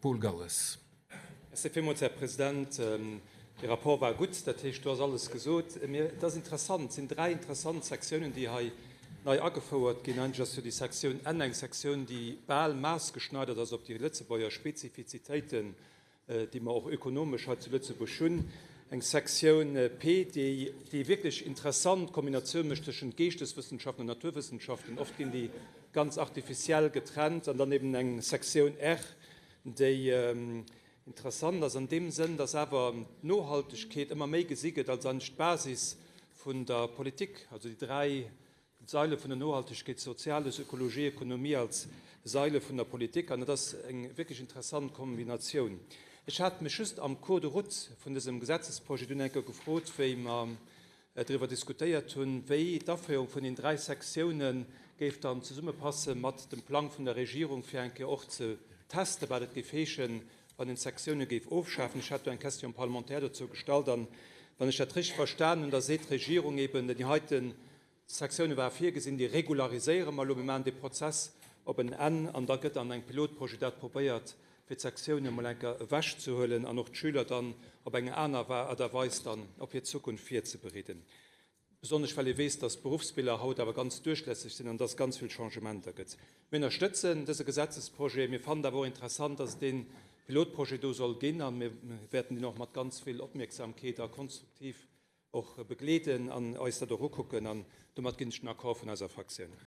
Paul Galles. Merci villmools, Här President. De Rapport war gutt, dat heescht, do ass alles gesot. Mee et ass interessant, et sinn dräi interessant Sektiounen, déi hei nei agefouert ginn. Eigentlech ass jo déi Sektioun N eng Sektioun, déi bal maassgeschneidert ass op déi Lëtzebuerger Spezifizitéiten, déi mer och ökonomesch hei zu Lëtzebuerg hunn. Eng Sektioun P, déi déi wierklech interessant Kombinatioun mécht tëschent Geeschteswëssenschaften an Naturwëssenschaften. Oft ginn déi ganz artificiell getrennt. An dann eben eng Sektioun R, déi interessant ass an deem Sënn, dass awer d'Nohaltegkeet ëmmer méi gesi gëtt als eigentlech d'Basis vun der Politik, also déi dräi Saile vun der Nohaltegkeet, Soziales, Ökologie, Ökonomie als Saile vun der Politik. An dat ass eng wierklech interessant Kombinatioun. Ech hat mech just am Cours de route vun dësem Gesetzesprojet dunn eng Kéier gefrot, wéi mer driwwer diskutéiert hunn, wéi d'Aféierung vun den dräi Sektiounen géif dann zesummepasse mat dem Plang vun der Regierung, fir eng Kéier och ze testen, wat et géif heeschen, wann een d'Sektioune géif ofschafen. Ech hat do eng Question parlementaire dozou gestallt an, wann ech dat richteg verstan hunn, da seet d'Regierung eben, déi heite Sektioune ware virgesinn, déi regulariséiere mer elo, mir maachen dee Prozess op en Enn an da gëtt an engem Pilotprojet dat probéiert, fir d'Sektioune mol eng Kéier ewechzehuelen an och d'Schüler dann op eng aner Aart a Weis dann op hir Zukunft virzebereeden. Besonnesch well ee weess, dass d'Beruffsbiller haut awer ganz duerchlässeg sinn an dass ganz vill Changementer gëtt. Mir ënnerstëtzen dëse Gesetzesprojet. Mir fannen et awer och interessant, dass et dee Pilotprojet do soll ginn a mir wäerten deen och mat ganz vill Opmierksamkeet a konstruktiv och begleeden an eis dat och ukucken. An domat ginn ech den Accord vun eiser Fraktioun.